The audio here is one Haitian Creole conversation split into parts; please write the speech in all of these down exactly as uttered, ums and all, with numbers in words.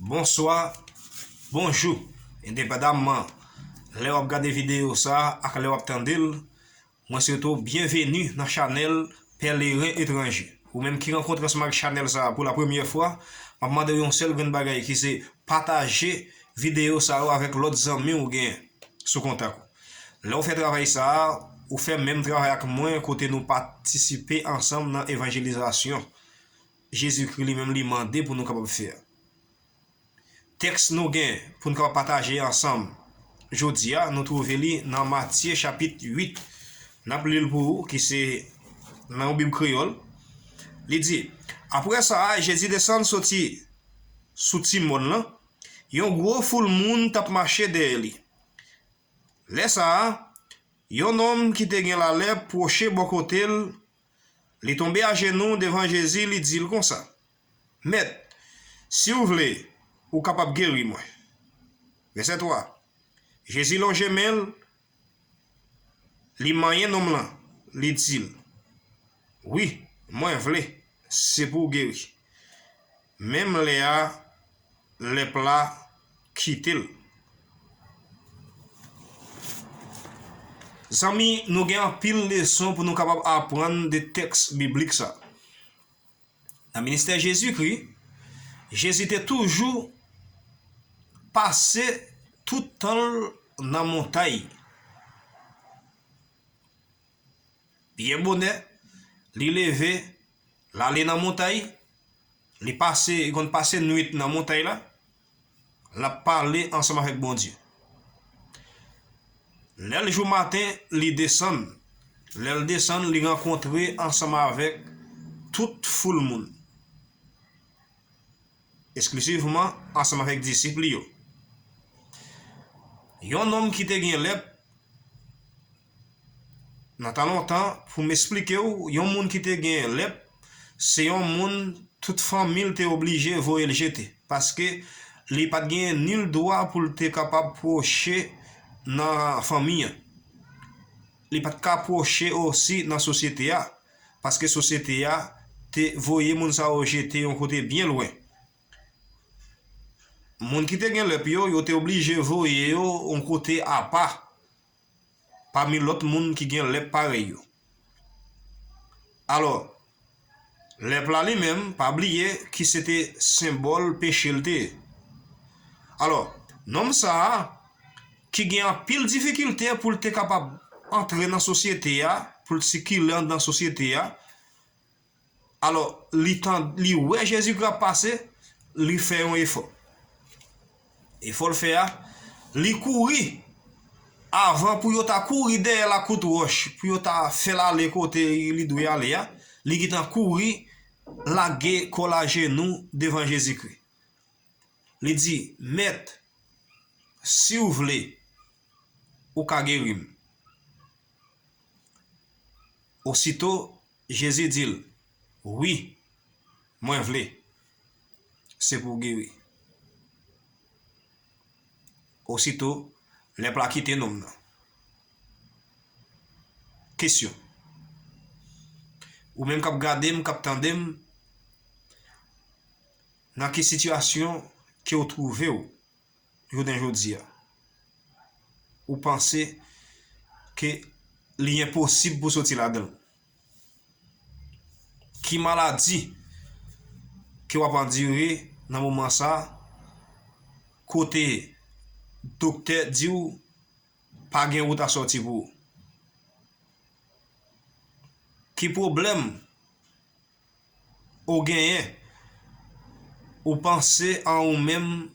Bonswa, bonjou, endepandamman lè w ap gade videyo sa a ak lè w ap tande l, mwen swete w byenveni nan chanèl Pèleren Etranje. Ou menm ki rankontre ansanm ak chanèl sa a pou la premyè fwa, m ap mande w yon sèl grenn bagay ki se pataje videyo sa yo avèk lòt zanmi w gen sou kontak ou. Lè w fè travay sa a, ou fè menm travay ak mwen kote nou patisipe ansanm nan evanjelizasyon Jezikri li menm li mande pou nou kapab fè a. Tèks nou gen pou n kapab pataje ansanm jodi a, nou twouve li nan Matye chapit uit. N ap li l pou ou, ki se nan yon Bib kreyòl. Li di, apre sa, Jezi desann soti sou ti mòn lan, yon gwo foul moun t ap mache dèyè li. Lè sa a, yon nonm ki te gen lalèp pwoche bò kote l, li tonbe ajenou devan Jezi, li di l konsa, Mèt, si w vle, ou kapab geri mwen. Vèsè twa, Jezi lonje men l, li manyen nonm lan, li di l, wi, mwen vle, se pou w geri. Menm lè a, lèp la kite l. Zanmi, nou gen anpil leson pou nou kapab aprann de tèks biblik sa. Nan ministè Jezikri, Jezi te toujou pase tout tan l nan montay. Byen bonè, li leve, l ale nan montay, li pase, li konn pase nwit nan montay la, l ap pale ansanm avèk Bondye. Lè l jou maten, li desann. Lè l desann, li rankontre ansanm avèk tout foul moun, eksklisivman ansanm avèk disip li yo. Yon nonm ki te gen lèp, nan tan lontan, pou m esplike w, yon moun ki te gen lèp, se yon moun tout fanmi l te oblije voye l jete, paske li pa t gen nil dwa pou l te kapab pwoche nan fanmi an. Li pa t ka pwoche osi nan sosyete a, paske sosyete a te voye moun sa yo jete yon kote byen lwen. Moun ki te gen lèp yo, yo te oblije voye yo yon kote apa, pami lòt moun ki gen lèp parèy yo. Alò, lèp la li menm, pa bliye ki se te senbòl peche l te ye. Alò, nonm sa a, ki gen anpil difikilte pou l te kapab antre nan sosyete a, pou l sikile anndan sosyete a, alò, li tan, li wè Jezikri ap pase, li fè yon efò. Efò l fè a, li kouri. Avan pou yo ta kouri dèyè l ak kout wòch, pou yo ta fè l ale kote li dwe ale a, li gentan kouri, lage kò l ajenou devan Jezikri. Li di, Mèt, si w vle, ou ka geri m. Osito, Jezi di l, wi, mwen vle, se pou w geri. Osito, lèp la kite nonm nan. Kesyon. Ou menm k ap gade m, k ap tande m, nan ki sitiyasyon ke w twouve w jounen jodi a? Ou panse ke li enposib pou soti ladan l? Ki maladi ke w ap andire nan moman sa a, kote doktè di w pa gen wout a sòti pou ou? Ki pwoblèm ou genyen, ou panse an ou menm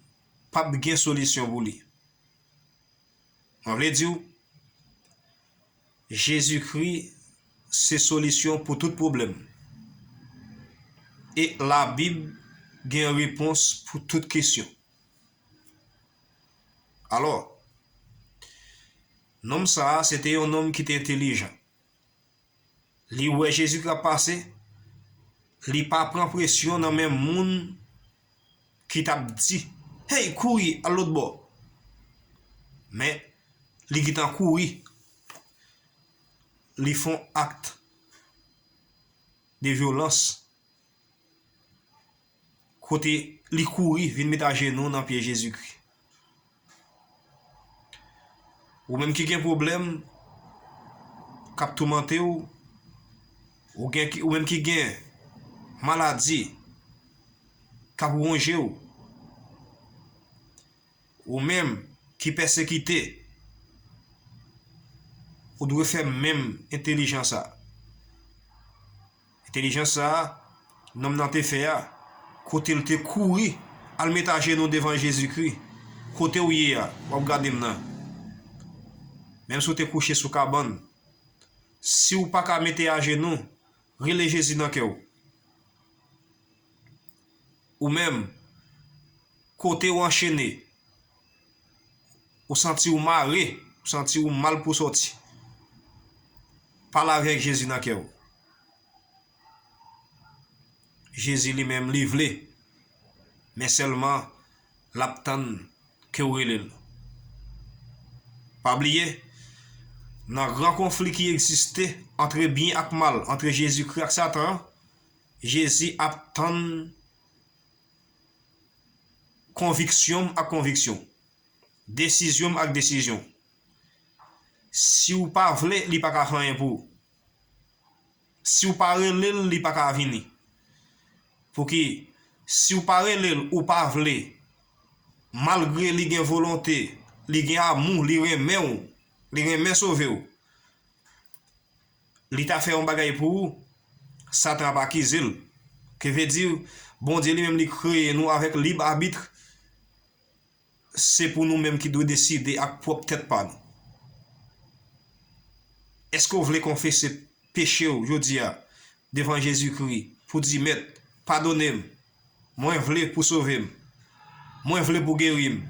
p ap gen solisyon pou li? Mwen vle di w, Jezikri se solisyon pou tout pwoblèm. E Labib gen repons pou tout kesyon. Alò, nonm sa a, se te yon nonm ki te entèlijan. Li wè Jezi k ap pase, li pa pran presyon nan men moun ki t ap di, hey, kouri al lòt bò. Men, li gentan kouri. Li fè yon akt de vyolans. kote li kouri vin met ajenou nan pye Jezikri. Ou menm ki gen pwoblèm k ap toumante w, ou gen ki, ou menm ki gen maladi k ap wonje w, ou menm ki pèsekite, ou dwe fè menm entèlijans sa. Entèlijans sa a, nonm nan te fè a, kote l te kouri al met ajenou devan Jezikri. Kote w ye a, w ap gade m nan. Menm si w te kouche sou kabann, si w pa ka mete ajenou, rele Jezi nan kè w. Ou menm, kote w anchene, ou santi w mare, ou santi w mal pou sòti, pale avèk Jezi nan kè w. Jezi li menm, li vle, men sèlman l ap tann ke w rele l. Pa bliye, nan gran konfli ki egziste antre byen ak mal, antre Jezikri ak Satan an, Jezi ap tann konviksyon m ak konviksyon w, desizyon m ak desizyon w. Si w pa vle, li pa ka fè anyen pou ou. Si w pa rele l, li pa ka vini. Pouki, si w pa rele l, ou pa vle, malgre li gen volonte, li gen amou, li renmen w, li renmen sove w, li ta fè yon bagay pou ou, Satan ap akize l. Ke vle di, Bondye li menm li kreye nou avèk lib abit, se pou nou menm ki dwe deside ak pwòp tèt pa nou. Èske w vle konfese peche w jodi a devan Jezikri pou di, Mèt, padone m, mwen vle pou sove m, mwen vle pou geri m,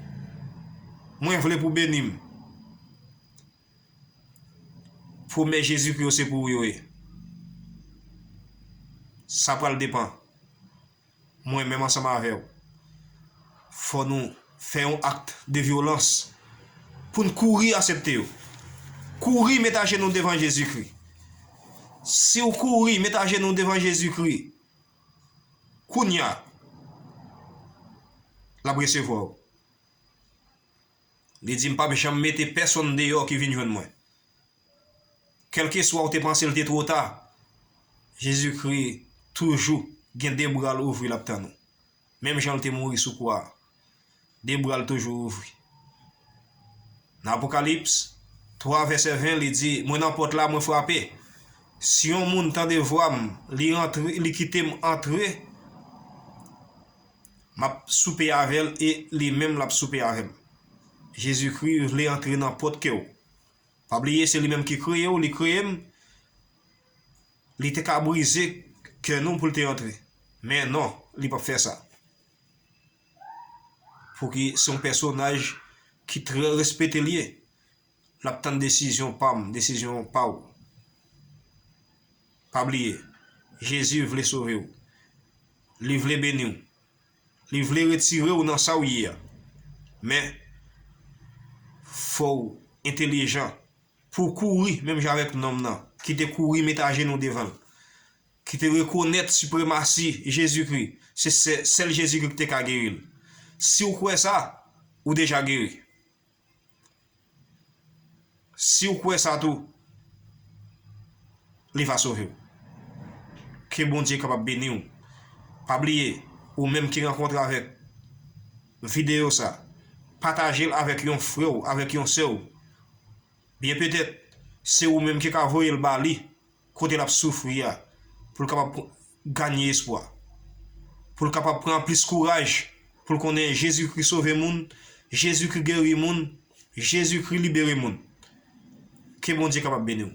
mwen vle pou beni m? Pwomès Jezikri yo se pou ou yo ye. Sa pral depann. Mwen menm ansanm avè w. Fò nou fè yon akt de vyolans pou n kouri aksepte yo. Kouri met ajenou devan Jezikri. Si w kouri met ajenou devan Jezikri, kounye a, l ap resevwa w. Li di, "M p ap janm mete pèsonn deyò ki vin jwenn mwen." Kèlkeswa ou te panse l te twò ta, Jezikri toujou gen de bra l ouvri l ap tann ou. Menm jan l te mouri sou kwa a, de bra l toujou ouvri. Nan Apokalips twa vèsè ven, li di, "Mwen nan pòt la, mwen frape. Si yon moun tande vwa m, li antre, li kite m antre, m ap soupe avè l e li menm l ap soupe avè m." Jezikri vle antre nan pòt kè w. Pa bliye, se li menm ki kreye w, li kreye m. Li te ka brize kè nou pou l te antre. Men non, li p ap fè sa. Pouki se yon pèsonaj ki trè respete l ye. L ap tann desizyon pa m, desizyon pa w. Pa bliye, Jezi vle sove w. Li vle beni w. Li vle retire w nan sa w ye a. Men, fò w entelijan pou w kouri menm jan avèk nonm nan ki te kouri met ajenou devan l, ki te rekonèt sipremasi Jezikri. Se sè-, sèl Jezikri ki te ka geri l. Si w kwè sa, ou deja geri. Si w kwè sa tou, li va sove w. Ke Bondye kapab beni w. Pa bliye, ou menm ki rankontre avèk videyo sa, pataje l avèk yon frè w, avèk yon sè w. Byen petèt, se ou menm ki ka voye l ba li, kote l ap soufri a, pou l kapab pr-, ganye espwa, pou l kapab pran plis kouraj, pou l konnen Jezikri sove moun, Jezikri geri moun, Jezikri libere moun. Ke Bondye kapab beni w.